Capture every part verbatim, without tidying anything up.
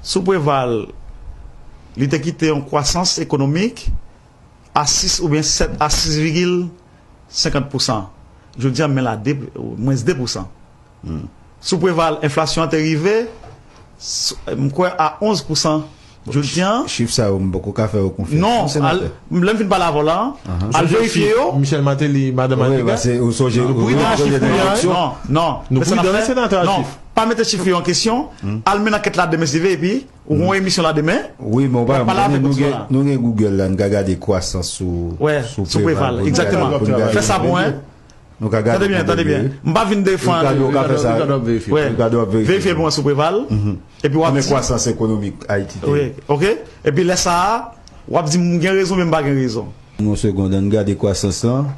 Sou Preval, li te kite yon kwasans ekonomik a sis oubyen sèt a sis vigil senkant pousan. Jodi a, men la de, mwens de pousan. Sou Preval, enflasyon an te rive, s- m kwè, a onz pousan. Jodi a, chif sa yo, m poko ka fè yo konfyans. Non, non, senatè. Lè m fin pale avè w la, al verifye yo. Michel Martelly, madanm Wi, Annika. Paske ou sonje, ou sonje nan eleksyon. Non, non. Nou pridan, senatè, a chif. Pa mete chif yo an kesyon. Al mennen ankèt la demen si Dye vle, epi ou gon emisyon la demen. Wi, men ou pa, nou gen, nou gen Google la, nou ka gade kwasans sou, sou Preval, egzakteman. Fè sa pou mwen. Nou ka gade. Tande byen, tande byen. M pa vin defann. Ou ka fè sa. Ou ka verifye pou mwen sou Preval. Epi w ap di kwasans ekonomik Ayiti te. Wi, oke. Epi lè sa a, w ap di m gen rezon, men m pa gen rezon. Yon segonn, ann gade kwasans lan.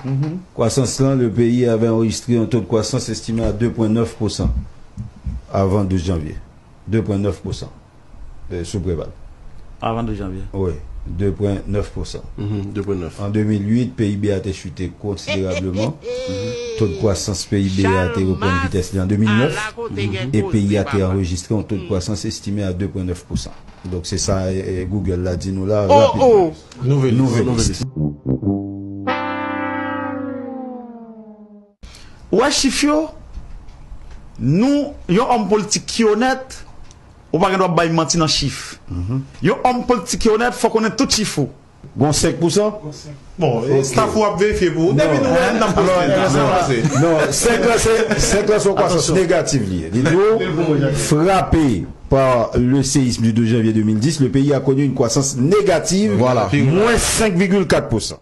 Kwasans lan, le pays avait enregistré un taux de croissance estimé à deux point neuf pour cent avant douze janvier. Deux point neuf pour cent. Sou Preval. Avan douz janvye. Wi, deux point neuf pour cent. An deux mille huit, P I B a te chute considérablement. Taux de croissance P I B a te reprann vitès li an deux mille neuf. E peyi a te anrejistre yon taux de croissance estimé à deux point neuf pour cent. Donk, se sa, e, e, Google la di nou la, rapidman. Nouvèl. Ou wè chif yo? Nou, yon òm politik ki onèt, ou pa gen dwa bay manti nan chif. Yon òm politik ki onèt, fò konnen tout chif ou. Gon senk pousan? Bon, e staff ou ap verifye pou ou. Depi nou wè, n ap poste. Non, senk la se, senk la se yon kwasans negatif li ye. Li di w, frappé par le séisme du douze janvier deux mille dix, le pays a connu une croissance négative, moins cinq virgule quatre pour cent.